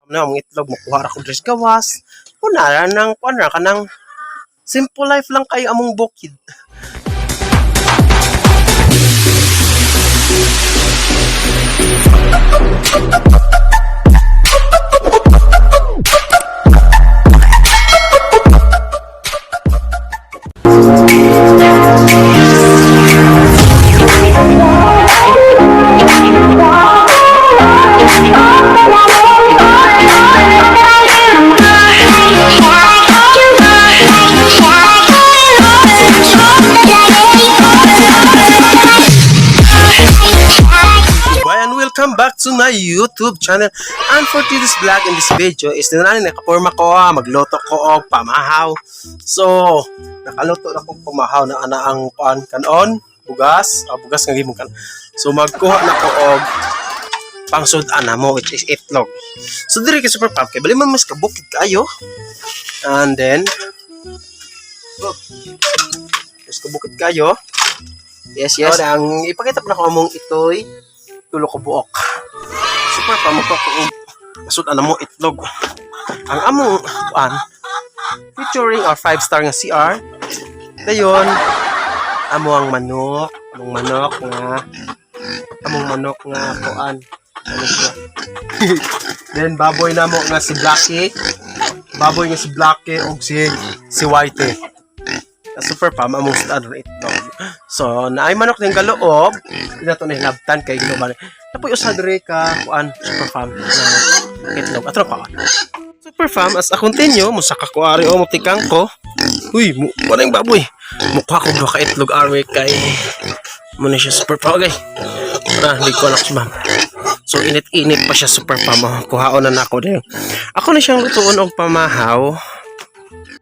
Na ang itlog makuha ra ko diri sa gawas. Una ra nang kuan ra kanang simple life lang kayo among bukid. Bye and welcome back to my YouTube channel. And for today's vlog in this video is dinani na kaporma ko magluto ko og pamahaw. So, nakaluto na kong pamahaw na ana ang kuan kanon, bugas, bugas nga gimong kan. So magkuha na ko og pangsud-an na mo, which is itlog. So diri kay super pump kay bali man mas kabukid kayo. And then oh, mas kabukid kayo. Yes. So, ang ipakita po na ko among itoy tulo ko buok. Super pa mo ko masud-an na mo itlog. Ang among kuan featuring our 5 star nga CR. Dayon amo ang manok, among manok nga kuan. Ano siya? Then baboy na mo nga si Blackie. Baboy nga si Blackie og si Whitey. Super pa among sud itlog. So, naay manok din galoob, di na to nahilabtan kay global. Napoy usa diri ka kuan super fam na itlog. Atro pa. Super fam as a continue musaka ko ari o mutikang ko. Uy, mu wala yung baboy. Mukha ko duha ka itlog ari kay mo na siya super fam okay. Tara, hindi ko anak si ma'am. So init-init pa siya super fam. Oh, kuhaon na nako din. Ako na siyang lutuon og pamahaw.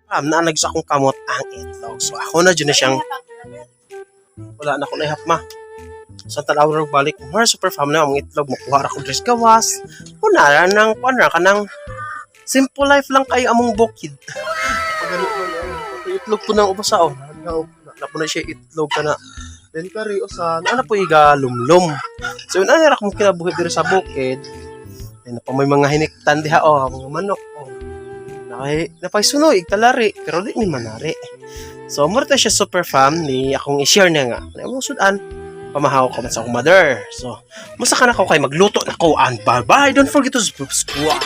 Ma'am, naanag sa akong kamot ang itlog. So ako na dyan na siyang wala na ako naihap ma. Sa tanaw ra balik, more super fam na ang itlog makuha ra ko diri sa gawas. Una ra nang kuan ra kanang simple life lang kayo among bukid. Pagano man itlog po nang ubasa oh. Na po na siya itlog kana. Then kari usa na po iga lumlum. So yun ana ra akong kinabuhi diri sa bukid. Then pa may mga hiniktan diha oh, mga manok oh. Nakay napaysunoy igtalari pero di ni manari. So mura ta siya super fam ni akong i-share na nga. Ano mo sudan pamahaw ko man sa akong mother. So, musa ka na ko kay magluto na ko and bye-bye. Don't forget to subscribe.